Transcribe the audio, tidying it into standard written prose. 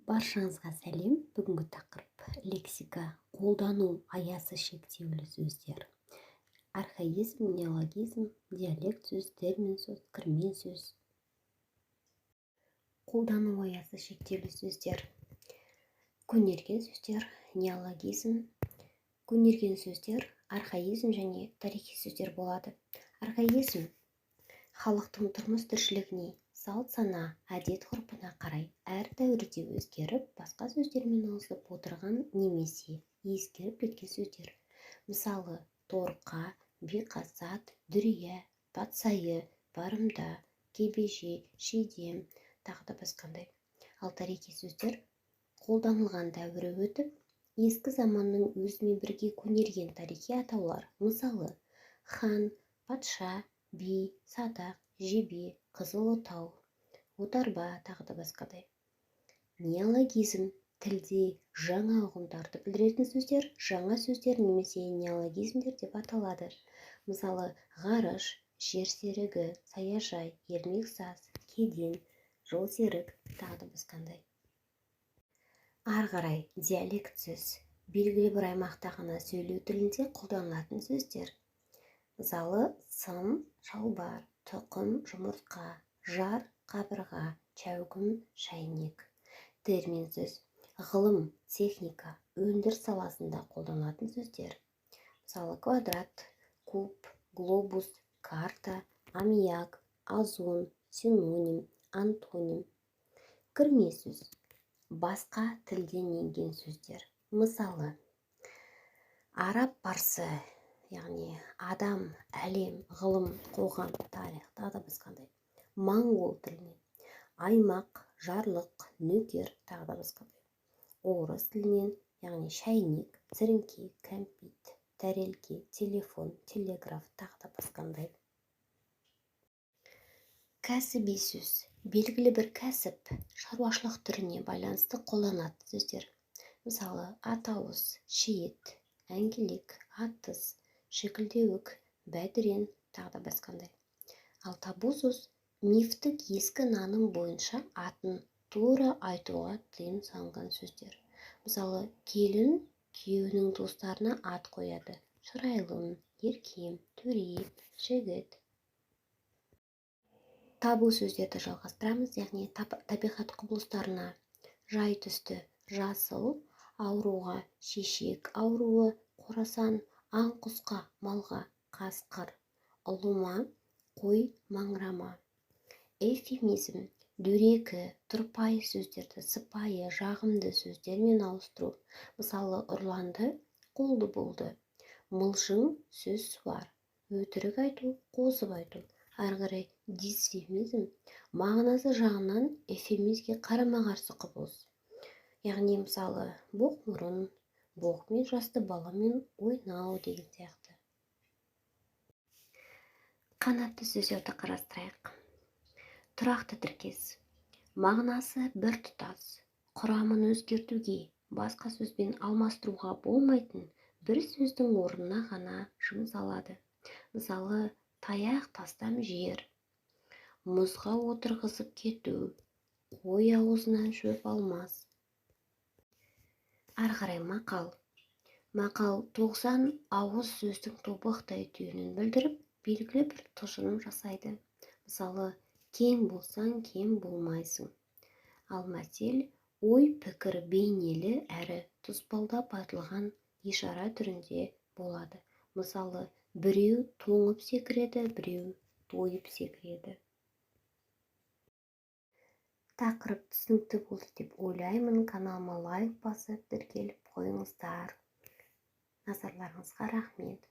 Баршаңызға сәлем! Бүгінгі тақырып: лексика, қолдану аясы шектеулі сөздер, архаизм, неологизм, диалект сөз, термин сөз, кірме сөз. Қолдану аясы шектеулі сөздер: көнерген сөздер, неологизм. Көнерген сөздер архаизм және тарихи сөздер болады. Архаизм – халықтың тұрмыс тіршілігіне, салт-сана, әдет-ғұрпына қарай әр дәуірде өзгеріп, басқа сөздермен ауысып отырған немесе ескіріп кеткен сөздер. Мысалы, торқа, биқасат, дүрия, патсайы, барымта, кебеже, шидем, тағы да басқандай. Ал тарихи сөздер – қолданылған дәуірі өтіп, ескі заманның өзімен бірге көнерген тарихи атаулар. Мысалы, хан, патша, би, садақ, жебе, қызыл отау, отарба, тағы да басқадай. Неологизм – тілде жаңа ұғымдарды білдіретін сөздер, жаңа сөздер немесе неологизмдер деп аталады. Мысалы, ғарыш, жер серігі, саяжай, ермексаз, кеден, жолсерік, тағы да басқандай. Ары қарай диалект сөз – белгілі бір аймақта ғана сөйлеу тілінде қолданылатын сөздер. Мысалы, сым, шалбар, тұқым, жұмыртқа, жар, қабырға, чәугім, шәйнек. Термин сөз – ғылым, техника, өндіріс саласында қолданылатын сөздер. Мысалы, квадрат, куб, глобус, карта, аммиак, озон, синоним, антоним. Кірме сөз – басқа тілден енген сөздер. Мысалы, араб, парсы, яғни адам, әлем, ғылым, қоғам, тарих, тағы да басқандай. Моңғол тілінен аймақ, жарлық, нөкер, тағы да басқандай. Орыс тілінен, яғни шәйнек, сіріңке, кәмпит, тәрелке, телефон, телеграф, тағы да басқандай. Кәсіби сөз – белгілі бір кәсіп, шаруашылық түріне байланысты қолданылатын сөздер. Мысалы, атауыз, шиет, әңгелек, атыз, шікілдеуік, бәдірен, тағы да басқандай. Ал табу сөз – мифтік ескі наным бойынша атын тура айтуға тыйым салынған сөздер. Мысалы, келін күйеуінің туыстарына ат қояды: шырайлым, еркем, төре, жігіт. Табу сөздерді жалғастырамыз, яғни табиғат құбылыстарына жай түсті жасыл, ауруға шешек ауруы, қорасан, аң-құсқа, малға қасқыр, ұлыма, қой маңырама. Эвфемизм – дөрекі, тұрпайы сөздерді сыпайы, жағымды сөздермен ауыстыру. Мысалы, ұрланды, қолды болды. Мылжың сөз, суар, өтірік айту, қосып айту. Ары қарай дисфемизм – мағынасы жағынан эвфемизмге қарама-қарсы құбылыс. Яғни, мысалы, боқмұрын, боқмет, жасты баламен ойнау деген сияқты. Қанатты сөздерді қарастырайық. Тұрақты тіркес – мағынасы біртұтас, құрамын өзгертуге, басқа сөзбен алмастыруға болмайтын бір сөздің орнына ғана жұмсалады. Мысалы, таяқ тастам жер, мұзға отырғызып кету, қой аузынан шөп алмас. Ары қарай мақал. Мақал 90 ауыз сөздің тобықтай түйінін білдіріп, белгілі бір тұжырым жасайды. Мысалы, кең болсаң, кем болмайсың. Ал мәтел ой-пікір бейнелі әрі тұспалдап айтылған ишара түрінде болады. Мысалы, біреу тоңып секіреді, біреу тойып секіреді. Тақырып түсінікті болды деп ойлаймын. Каналыма лайк басып, тіркеліп қойыңыздар. Назарларыңызға рахмет.